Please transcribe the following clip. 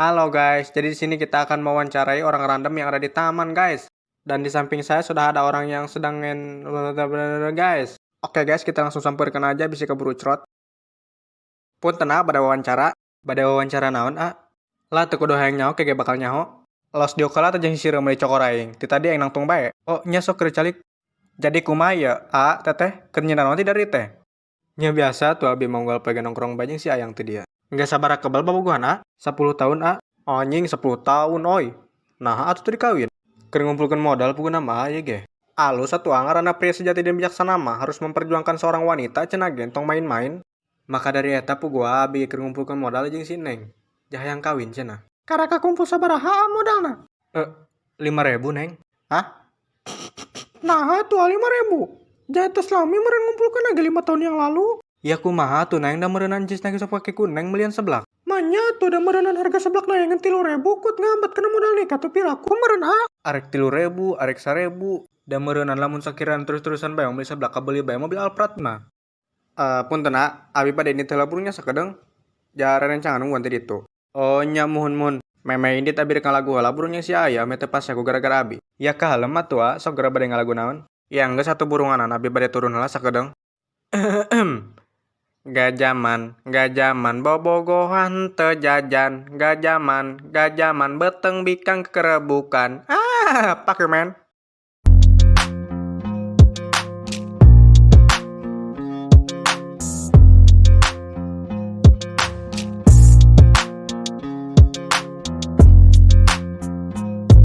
Halo guys, jadi di sini kita akan mewawancarai orang random yang ada di taman, guys. Dan di samping saya sudah ada orang yang sedang guys. Oke guys, kita langsung samperkan aja, bisa keburu cerot. Punten ah, bade wawancara. Bade wawancara naon, ah? Lah, teu kudu hayang nyaho ke bakal nyaho. Los diuk heula teh jeung sisir meuli cokor aing. Ti tadi aing nangtung bae. Oh, nya sok keur calik. Jadi kumaha ieu, a, teteh? Keur nyieun naon ti dari teh? Nya biasa tuh, abi mah unggal poe nongkrong bae jeung si ayang teh dia. Geus sabaraha kebel bobogohan, a? 10 tahun, a. Anjing, 10 tahun oi. Nah, atuh teu dikawin. Keur ngumpulkeun modal puguna mah ieu ge. Alus atuh, ngaranna pria sejati dan bijaksana mah harus memperjuangkan seorang wanita cenah ge, tong main-main. Maka dari eta puguh abi keur ngumpulkeun modal jeung si Neng. Hayang kawin cenah. Karak kakumpul sabaraha modalna? Eh, 5.000, Neng. Hah? Nah, atuh 5.000. Jaya tos lami meureun ngumpulkeun ge 5 tahun yang lalu. Ya kumaha tuh, Neng, da meureunan cis nage sok pake ku Neng melian seblak. Manya tuh, da meureunan harga seblak na ngan 3.000 kut ngambat kana modal nikah tuh piraku meureun, ah. Arek 3.000, arek 1.000, da meureunan lamun sakirana terus-terusan bae meuli seblak kabeli bae mobil Alphard mah. Eh, punten ah, abi bade indit heula burungnya sakedeung. Ja rerencangan nungguan ti ditu. Oh nya, muhun muhun. Meme indit abi rek ngalagu heula burungnya si aya meh teu pasea ku gara-gara abi. Ya kalem atuh, ah, sok geura bade ngalagu naon? Ya geus atuh burunganan, abi bade turun heula sakedeung. Gajaman, gajaman bobogohan teu jajan, gajaman, gajaman beuteung bikang kerebukan. Ah, fuck you, man.